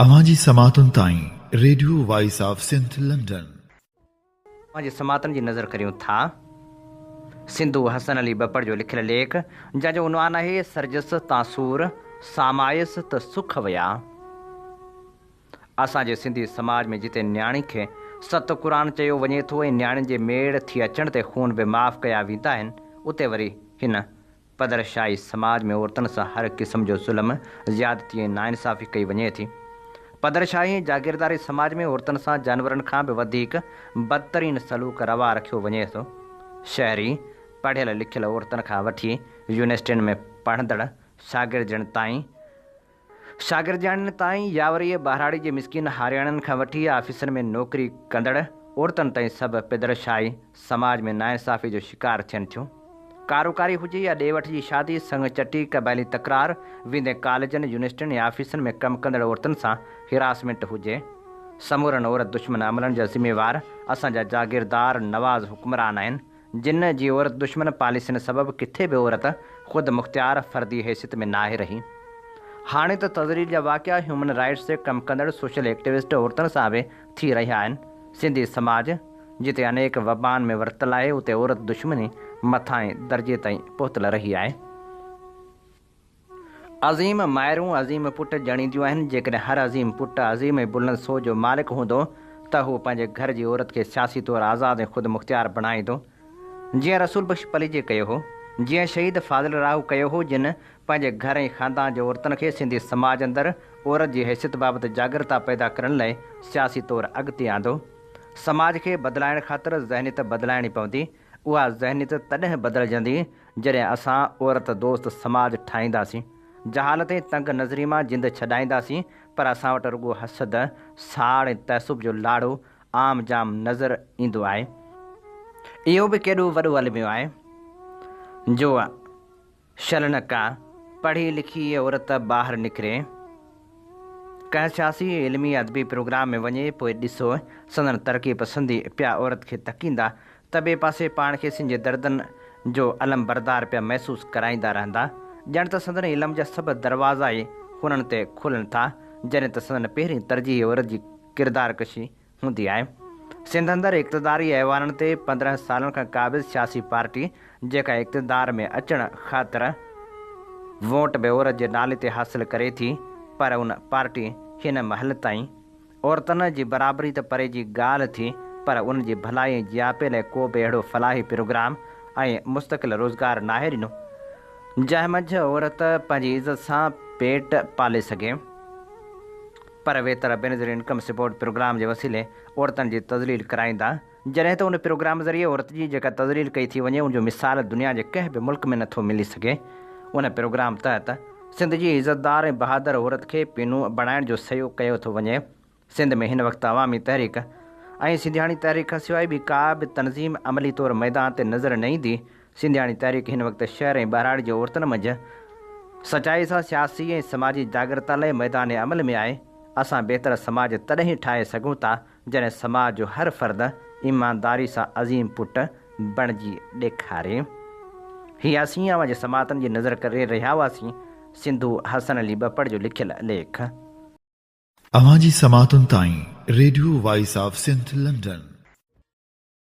اوهان جي سماعتن تائين radio voice of Sindh London. اوهان جي سماعتن جي نظر ڪريون ٿا. سنڌو حسن علي ٻپڙ جو لکيل ليک جنهن جو عنوان آهي سرجس تان سور، سامايس ته سک ويا. اسان جي سنڌي سماج ۾ جتي نياڻي کي ست قرآن چيو وڃي ٿو ۽ نياڻين جي ميڙ ٿي اچڻ تي خون به معاف ڪيا ويندا آهن اتي وري هن پدرشاهي سماج ۾ عورتن سان هر قسم جو ظلم، زيادتي ۽ ناانصافي ڪئي وڃي ٿي. پدرشاهي ۽ جاگيرداري سماج ۾ عورتن سان جانورن کان به وڌيڪ بدترين سلوڪ روا رکيو وڃي ٿو. شهري پڙهيل لکيل عورتن کان وٺي يونيورسٽين ۾ پڙهندڙ شاگردياڻين تائين، شاگردياڻين تائين يا وري ٻهراڙي جي مسڪين هارياڻين کان وٺي آفيسن ۾ نوڪري ڪندڙ عورتن تائين سڀ پدرشاهي سماج ۾ ناانصافي جو شڪار ٿين ٿيون. ڪاروڪاري هجي يا ڏي وٺ جي شادي، سڱ چٽي، قبائلي تڪرار، ويندي ڪاليجن، يونيورسٽين ۽ آفيسن ۾ ڪم ڪندڙ عورتن سان هراسمينٽ هجي. سمورن عورت دشمن عملن جا ذميوار اسان جا جاگيردار نواز حڪمران آهن، جن جي عورت دشمن پاليسين سبب ڪٿي به عورت خود مختيار فردي حيثيت ۾ ناهي رهي. هاڻي ته تذليل جا واقعا هيومن رائيٽس تي ڪم ڪندڙ سوشل ايڪٽيوسٽ عورتن سان به ٿي رهيا آهن. سنڌي سماج جتي انيڪ وبائن ۾ ورتل آهي اتي عورت دشمني مٿانهين درجي تائين پهتل رهي آهي. عظيم مائرون عظيم پٽ ڄڻينديون آهن، جيڪڏهن هر عظيم پٽ عظيم ۽ بلند سوچ جو مالڪ هوندو ته هو پنهنجي گهر جي عورت کي سياسي طور آزاد ۽ خودمختيار بڻائيندو، جيئن رسول بخش پليجي ڪيو هو، جيئن شهيد فاضل راهو ڪيو هو، جن پنهنجي گهر ۽ خاندان جي عورتن کي سنڌي سماج اندر عورت جي حيثيت بابت جاڳرتا پيدا ڪرڻ لاء سياسي طور اڳتي آندو. سماج کي بدلائڻ خاطر ذهنيت بدلائڻي پوندي، اها ذهنيت تڏهن بدلجندي جڏهن اسان عورت دوست سماج ٺاهينداسين، جهالت ۽ تنگ نظري مان جند ڇڏائينداسين پر اسان وٽ رڳو حسد، ساڙ ۽ تعصب جو لاڙو عام جام نظر ايندو آهي. اهو به ڪيڏو وڏو الميو آهي جو شل نه ڪا پڙهي لکي عورت ٻاهر نڪري، ڪنهن سياسي، علمي، ادبي پروگرام ۾ وڃي پوء ڏسو سندن ترقي پسندي پيا عورت کي تڪيندا ته ٻئي پاسي پاڻ کي سنڌ جي دردن جو علمبردار پيا محسوس ڪرائيندا رهندا ڄڻ ته سندن علم جا سڀ دروازا ئي هنن تي کلن ٿا جڏهن ته سندن پهرين ترجيح عورت جي ڪردار ڪشي هوندي آهي. سنڌ اندر اقتداري ايوانن تي 15 سالن کان قابض سياسي پارٽي جيڪا اقتدار ۾ اچڻ خاطر ووٽ به عورت جي نالي تي حاصل ڪري ٿي پر ان پارٽي هن مهل تائين عورتن جي برابري ته پري جي ڳالهه ٿي پر انهن جي ڀلائي ۽ جياپي لاء ڪو به اهڙو فلاحي پروگرام ۽ مستقل روزگار ناهي ڏنو جنهن منجهه عورت پنهنجي عزت سان پيٽ پالي سگهي. پر ويتر بينظير انڪم سپورٽ پروگرام جي وسيلي عورتن جي تذليل ڪرائيندا، جڏهن ته ان پروگرام ذريعي عورت جي جيڪا تذليل ڪئي ٿي وڃي ان جو مثال دنيا جي ڪنهن به ملڪ ۾ نٿو ملي سگهي. ان پروگرام تحت سنڌ جي عزتدار ۽ بهادر عورت کي پينو بڻائڻ جو سعيو ڪيو ٿو وڃي. سنڌ ۾ هن وقت عوامي تحريڪ ۽ سنڌياڻي تحريڪ کان سواء ٻي ڪا به تنظيم عملي طور ميدان تي نظر نه ايندي. سنڌياڻي تحريڪ هن وقت شهر ۽ ٻهراڙي جي عورتن منجهه سچائي سان سياسي ۽ سماجي جاڳرتا لاء ميدان عمل ۾ آهي. اسان بهتر سماج تڏهن ئي ٺاهي سگهون ٿا جڏهن سماج جو هر فرد ايمانداري سان عظيم پٽ بڻجي ڏيکاري. هي اسين اوهان جي سماعتن جي نظر ڪري رهيا هئاسين سنڌو حسن علي ٻپڙ جو لکيل ليک. اوهان جي سماعتن تائين radio voice of Sindh London.